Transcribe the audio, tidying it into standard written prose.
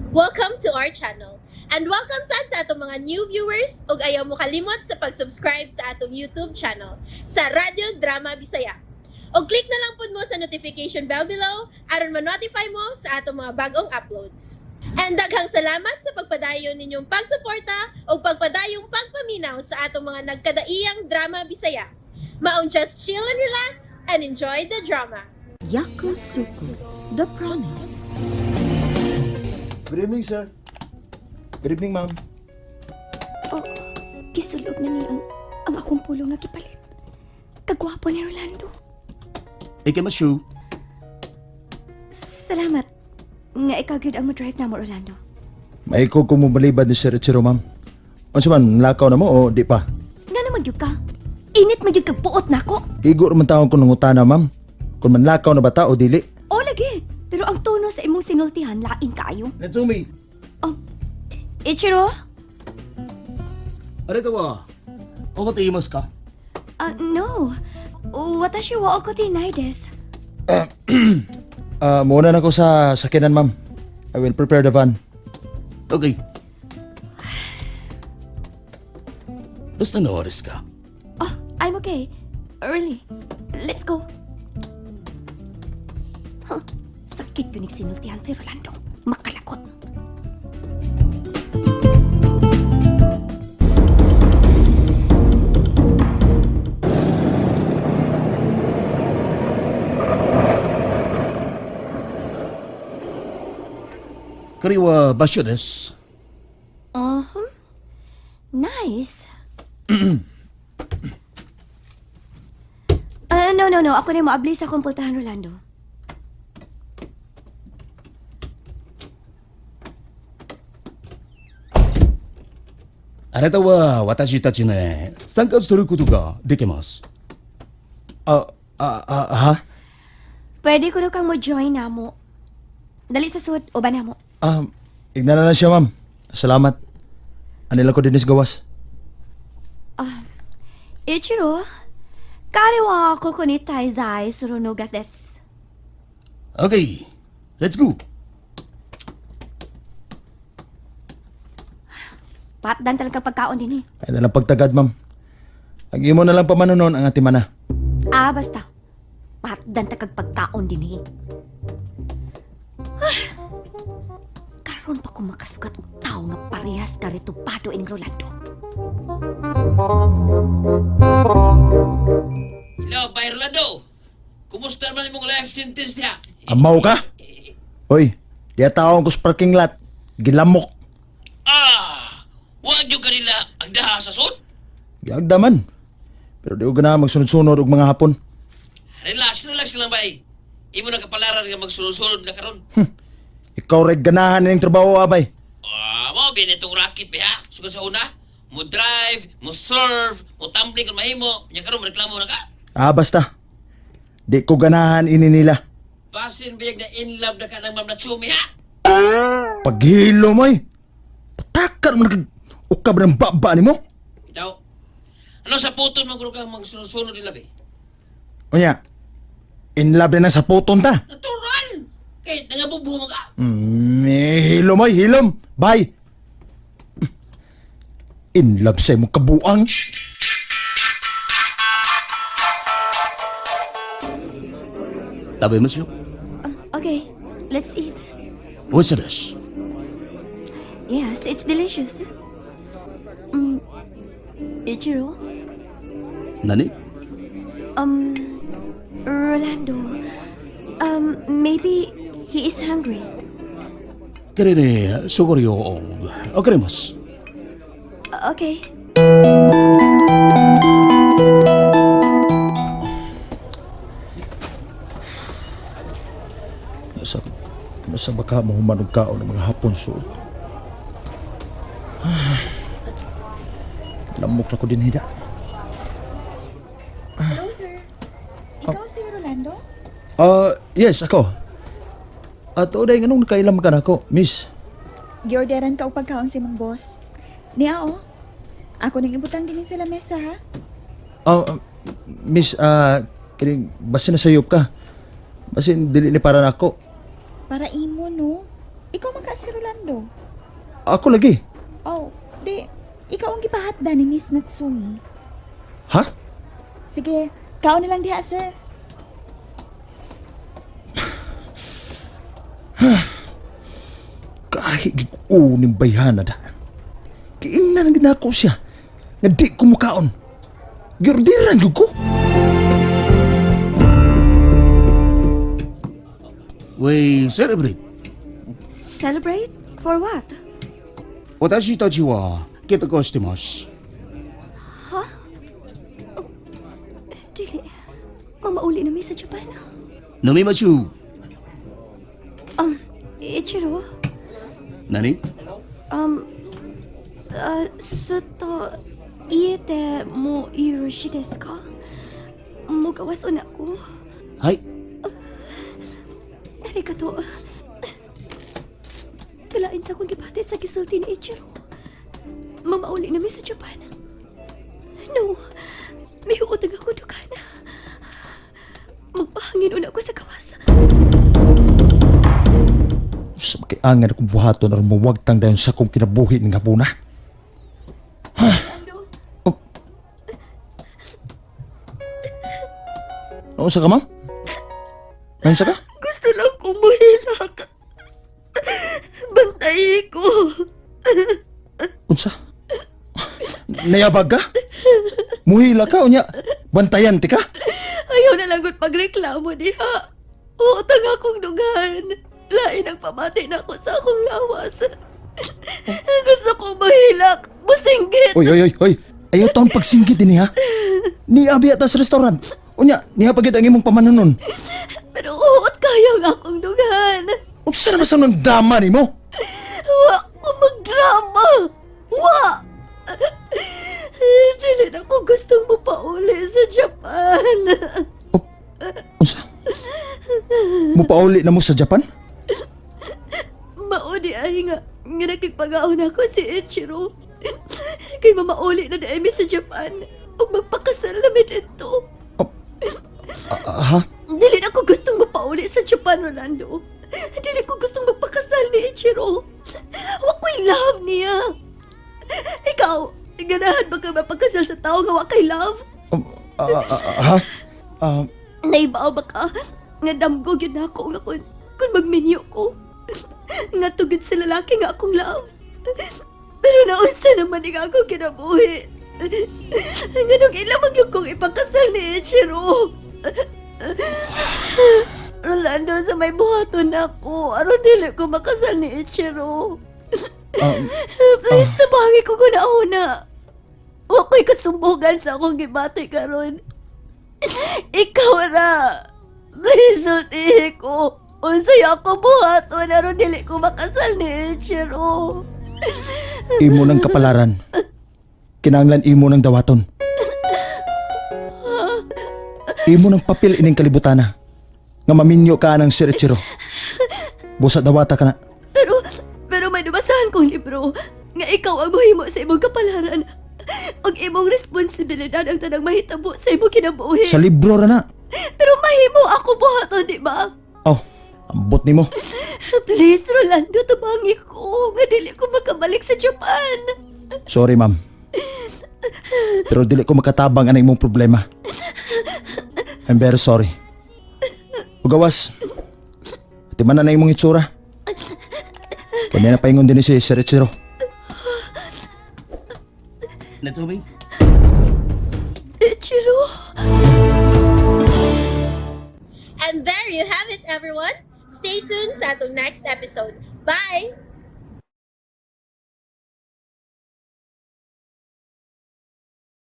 Welcome to our channel. And welcome sad sa atong mga new viewers ug ayaw mo kalimot sa pag-subscribe sa atong YouTube channel sa Radyo Drama Bisaya. Og click na lang pud mo sa notification bell below aron ma-notify mo sa atong mga bagong uploads. And daghang salamat sa pagpadayon ninyong pagsuporta ug pagpadayong pagpaminaw sa atong mga nagkadaiyang drama Bisaya. Maong just chill and relax and enjoy the drama. Yakusoku, The Promise. Good evening, sir. Good evening, ma'am. Oh, gisulog na ni ang akong pulo nga gipalit. Kagwapo ni Rolando. Ikemashu. Salamat. Nga ikaw gyud ang mo-drive namo, Rolando. Maiko ko mobalibad ni Sir Ichiro, ma'am. Unsa man, lakaw na mo o di pa? Nga naman gyud ka. Init man gyud kag buot nako. Igo man taon ko nangutana, ma'am. Kung manlakaw na bata o dili. O lagi. Pero ang tono sa imong sinultihan lain kaayo. Natsumi. Oh, Ichiro? あれとは、怒って言いますか Ah, no. Watashi wa okote nai desu. Ah, muna na ko sa sakinan, ma'am. I will prepare the van. ?OK。どうしたのですか Oh, I'm okay. Really. Let's go. Huh. Sakit yun sinultihan si Rolando. Makalakot. これは場所です。 Uh-huh. Nice. Ah, no, no, no. Ako na yung maabli sa akong pultahan, Rolando. あなたは私たちね、参加することができます。 Ah, ah, ah, ha? Pwede ko na kang mo-join na mo. Dali sa sud, uban na mo. Ah, igna na lang siya, ma'am. Salamat. Anila ko dinis gawas. Ichiro, kare wa koko ni taizai suru no gas desu. OK。Let's go! Patdan talaga pagkaon din eh. Ay na lang pagtagad, ma'am. Ang imo na lang pamanunon ang atimana. Ah, basta. Patdan ta kag pagkaon din eh. Ah, karon pa ko makasugat og tawo nga parehas ka retupado ining Rolando. Hello, Bay Rolando. Kumusta naman imong life sentence diha? Amaw ka? Hoy, diya taon ko sa parking lot. Gilamok. Ah! Wag yung kanila ang daha sa sud. Giagdaman. Pero di ko ganahan magsunod-sunod og mga hapon. Relax, relax ka lang, bay. Imo na kapalaran nga magsunod-sunod na karon. Ikaw rin ganahan ning trabaho, abay. Ah, mo bin itong racket ba ha? Sugod sa una, mo drive, mo serve, mo tumbling kung mahimo, nya karon reklamo na ka. Ah, basta. Di ko ganahan ini nila. Basin biyag na in love na ka ng Ma'am Natsumi ha. Paghilo mo eh. Patakar mo nag ukab ng baba ni mo. Itaw. Ano sa puton mo guro kang magsunod-sunod nila be? Unya, in love na sa puton ta. Natural. Kay nangabubo mo ka. Eh, hilom ay, hilom. Bye. In love sa imong kabuang. 食べますよ。 Okay, let's eat. 美味しいです。 Yes, it's delicious. Ichiro, 何 Rolando, maybe he is hungry. 彼に食料を送ります。 Okay. Nasa, nasa baka mahuman og kaon ng mga hapon suod. Lamok na ko din hida. Hello, sir. Ikaw si Rolando? Ah, yes, ako. At oday, nganong nakailam ka na ako, miss? Giorderan ka og pagkaon si mong boss. Niya, oh. Ako nang ibutang din sa lamesa, ha? Ah, miss, kining, basin na sayop ka. Basin, dili ni para nako. Para imo, no? Ikaw man ka si Rolando. Ako lagi. Oh, di ikaw ang gipahatda ni Miss Natsumi. Ha? Sige, kaon na lang diha, sir. Kahit uning bayhana da. Kiingnan ang ginako siya. Nga di ko mukaon. Giordiran gyud ko. We celebrate. Celebrate? For what? 私たちは結婚してます。 Dili. Mamauli na mi sa Japan. 飲みましょう。 Ichiro, 何 ずっと家でもよろしいですか Mugawas una ko. はい。 Arigato. Kalain sa akong gibati sa gisulti ni Ichiro. Mamauli na mi sa Japan. No. May utang ako dukan. Magpahangin una ko sa kawas. Sa makiangan akong buhaton aron mawagtang dayon sa akong kinabuhi ning hapuna. Ano? Oh. Naunsa ka, ma'am? Naunsa ka? Gusto lang kong muhilak. Bantayi ko. Unsa? Nayabag ka? Muhila ka, unya. Bantayan, tika? Ayaw na lang gud pagreklamo diha. Utang akong dugan. Lain ang pamati na ako sa akong lawas. Gusto kong mahilak. Musinggit. Oy, oy, oy, oy. Ayaw taon pagsinggit din ha. Niabi ata sa restaurant. Unya, niya pagit ang imong pamanunon. Pero uot kaya ang akong dugan. Unsa naman sa nang dama nimo? Wa ko magdrama. Wa! Dili na ko gustong mapauli sa Japan. Unsa? Mupauli na mo sa Japan? Mauni ay nga, nga nakigpagaon ako si Ichiro. Kay mamauli na na sa Japan. Ug magpakasal na mi dito. Ah, ha? Dili na ko gustong mapauli sa Japan, Rolando. Dili ko gustong magpakasal ni Ichiro. Wa ko'y love niya. Ikaw, ganahan ba ka mapakasal sa tao nga wa kay love? Ah, ah, ah, ha? Ah, Naibaw ba ka? Nga damgo gyud na ako nga kun magminyo ko. Nga tugid sa lalaki nga akong love. Pero naunsa naman nga ako kinabuhi. Nga nung ilamang yung kong ipakasal ni Ichiro. Rolando, sa may buhaton ako. Aron dili ko makasal ni Ichiro. Please, tabangi ko kuna-una. Wa ko'y kasumbogan sa akong gibati karon. Ikaw ra. Please, sultihi ko. Unsay ako buhaton aron dili ko makasal ni Ichiro. Imo ng kapalaran. Kinahanglan imo ng dawaton. Imo ng papel ining kalibutana. Nga maminyo ka ng Sir Ichiro. Busa dawata ka na. Pero, pero may nabasahan kong libro nga ikaw ang muhimo sa imong kapalaran. Ug imong responsibilidad ang tanang mahitabo sa imong kinabuhi. Sa libro ra na. Pero mahimo ako buhaton, di ba? Oh, ambot nimo. Please, Rolando, tabangi ko. Nga dili ko makabalik sa Japan. Sorry, ma'am. Pero dili ko makatabang ang imong problema. I'm very sorry. Ugawas. Timan na na imong itsura. Kanya na paingon din ni si Sir Ichiro. Natsumi? Ichiro. And there you have it, everyone. Stay tuned sa atong next episode. Bye!